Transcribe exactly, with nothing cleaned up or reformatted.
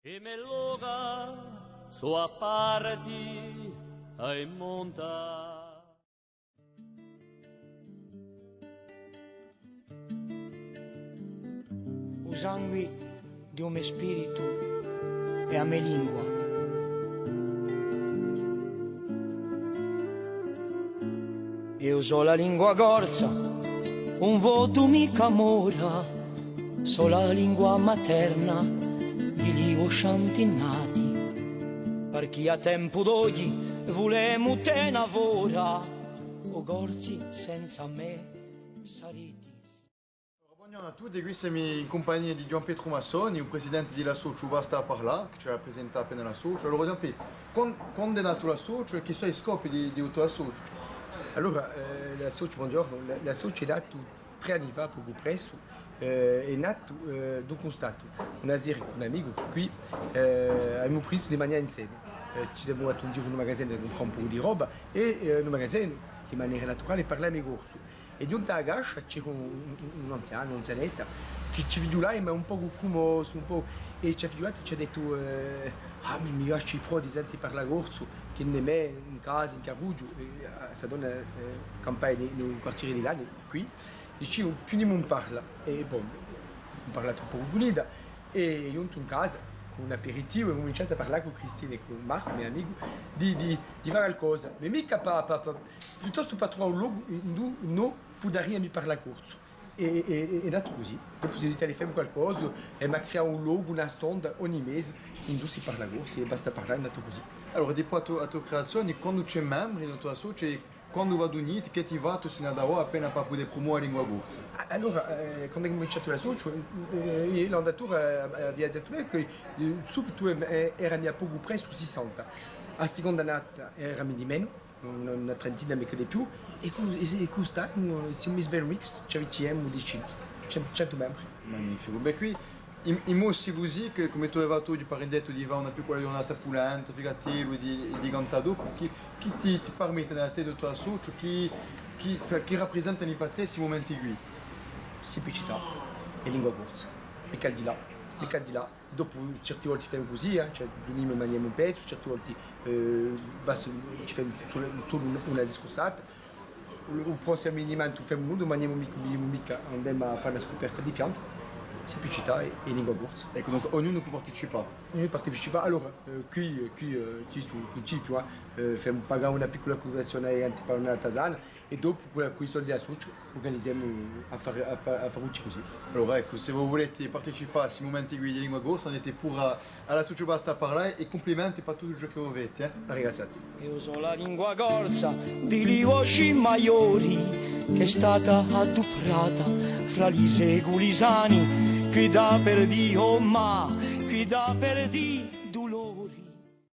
I me loca sò à parti à i monta. U sangui di u me spiritu hè a me lingua. Eiu sò a lingua corsa, ùn votu micca mora, sò a lingua materna di li vosci antinati, parchì à tempu d'oghji vulemu tena fora, o Corsi senza mè sariti. Allora, bonghjornu à tutti, quì semu in cumpagnia di Ghjuvan Petru Massoni, u presidente di l'associu Basta à Parlà, chì ci hà da presentà appena l'associu. Allora, Ghjuvan Pè, quan-, quandu hè natu l'associu è chì sò i scopi di, di u to associu? Allora, eh, l'associu, bonghjornu, l-, l'associu hè natu trè anni fà, pocu pressu, eh, hè natu, eh, d'un custatu. Una sera cù un amicu chì quì, eh, avemu previstu di manghjà inseme. Eh, ci semu andati un ghjiru in un magazinu à cumprà un pocu di roba è, eh, in un magazinu, di manera naturale, parlemu corsu. È ghjuntu à a cascia c'era un, un, un anzianu, un'anzianetta, chì ci fighjulava, ma un pocu cummossu, un pocu, è ci hà fighjulatu è ci hà dettu, eh: «Ah, mi, mi piace prò di sente parlà corsu, chì ind'è mè, in casa, in carrughju», è, eh, sta donna, eh, campava in, in un quartiere di Canne, quì, dice: «Più nimu ùn parla.» È bon, ùn parla un pocu cun idda, è ghjuntu in casa, cù un aperitivu, è cuminciatu à parlà cù Cristina è cù Marcu, u me amicu, di, di, di fà qualcosa. Ma micca pà, pà, pà, piuttostu pà truvà un locu induve no pudariami parlà corsu. È, è, è, è hè natu cusì. Dopu si hè dittu: «Allez, femu qualcosa», è emu creatu un locu, una stonda, ogni mese, induve si parla corsu, è Basta à Parlà, hè natu cusì. Allora, dipoi a to, a to creazione, quandu ci hè membri in u to associu, quandu v'addunite, chì avete fattu sinu à avà appena pà pudè prumove a lingua corsa? A-, allora, eh, quandu hè cuminciatu l'associu, eh, eh, l'andatura, eh, avia dettu à mè chì, eh, subitu, eh, erami à pocu pressu sessanta. A siconda annata erami di menu, una, una trentina, micca di più, è cù, è, è cust'annu, eh, simu in bellu mix, ci avvicinimu di centu, cen-, centu membri. Magnificu. Bè, quì, in, in mossi cusì, chì, cum'è tù hai fattu oghje, par indettu, di fà una piccula ghjurnata pulenta, figatellu, è di, è di cantà dopu, chì, chì ti, ti permette à tè, à u to associu, chì, chì, chì rappresentanu pà tè sti mumenti quì? Simplicità è lingua corsa. Micca al di là, micca al di là. Dopu, certi volti femu cusì, eh, cioè, riunimu è manghjemu un pezzu, certi volti, eh, basta, ci femu solu, solu una, una discursata. U prossimu avvenimentu femu nuddu, manghjemu micca, bivemu micca, andemu à fà una scuperta di piante. Simplicità è, è lingua corsa. Eccu, donc ognunu pò participà. Ognunu participa. Allora, eh, quì, eh, quì, eh, quì stu principiu, eh, eh, femu pagà una piccula cuntribuzione à a ghjente pà una tasana, è dopu, cù, cù i soldi di l'associu, urganizemu affarucci cusì. Allora, eccu, s'è vo vulete participà à sti mumenti quì di lingua corsa, andate puru à, à l'associu Basta à Parlà, è cumplimenti pà tuttu ciò chì vo fate, eh. Ringraziati. Eiu sò a lingua corsa di li vosci maiori, chì hè stata aduprata fra li seculi sani, quì dà per dì o mà, quì dà per dì dulori.